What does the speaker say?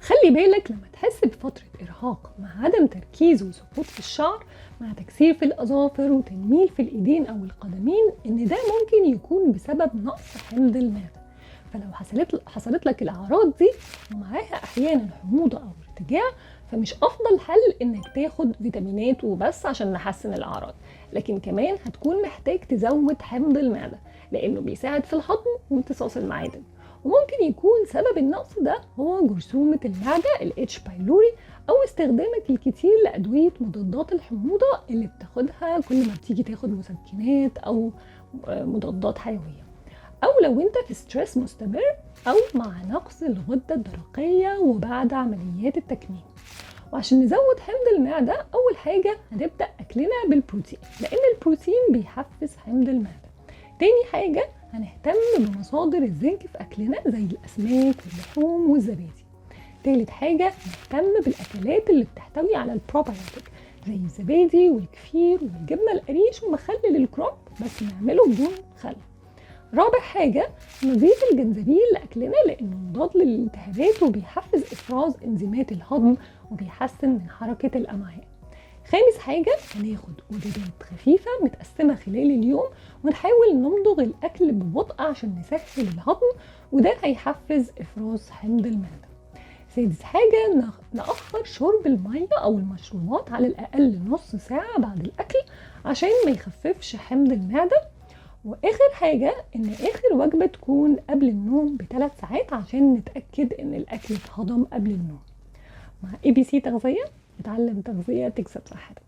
خلي بالك لما تحس بفترة إرهاق مع عدم تركيز وسقوط في الشعر مع تكسير في الأظافر وتنميل في الإيدين أو القدمين، إن ده ممكن يكون بسبب نقص حمض المعدة. فلو حصلت لك الأعراض دي ومعاها أحيانا حموضة أو ارتجاع، فمش أفضل حل إنك تاخد فيتامينات وبس عشان نحسن الأعراض، لكن كمان هتكون محتاج تزود حمض المعدة لأنه بيساعد في الهضم وامتصاص المعادن. وممكن يكون سبب النقص ده هو جرثومة المعدة ال H. pylori، أو استخدامك الكتير لأدوية مضادات الحموضة اللي بتاخدها كل ما بتيجي تاخد مسكنات أو مضادات حيوية، أو لو أنت في stress مستمر، أو مع نقص الغدة الدرقية وبعد عمليات التكميم. وعشان نزود حمض المعدة، أول حاجة هنبدأ أكلنا بالبروتين، لأن البروتين بيحفز حمض المعدة. تاني حاجة هنهتم بمصادر الزنك في أكلنا زي الأسماك واللحوم والزبادي. تالت حاجة نهتم بالأكلات اللي بتحتوي على البروبايوتيك زي الزبادي والكفير والجبنة القريش ومخلل الكرنب، بس نعمله بدون خل. رابع حاجة نضيف الجنزبيل لأكلنا لأنه مضاد للالتهابات وبيحفز إفراز إنزيمات الهضم وبيحسن من حركة الأمعاء. خامس حاجة هناخد وجبات خفيفة متقسمة خلال اليوم، ونحاول نمضغ الأكل ببطء عشان نسهل الهضم، وده هيحفز إفراز حمض المعدة. سادس حاجة نأخر شرب المية أو المشروبات على الأقل نص ساعة بعد الأكل عشان ما يخففش حمض المعدة. وآخر حاجة إن آخر وجبة تكون قبل النوم ب3 ساعات عشان نتأكد إن الأكل اتهضم قبل النوم. مع ABC تغذية، اتعلم تغذية تكسب صحتك.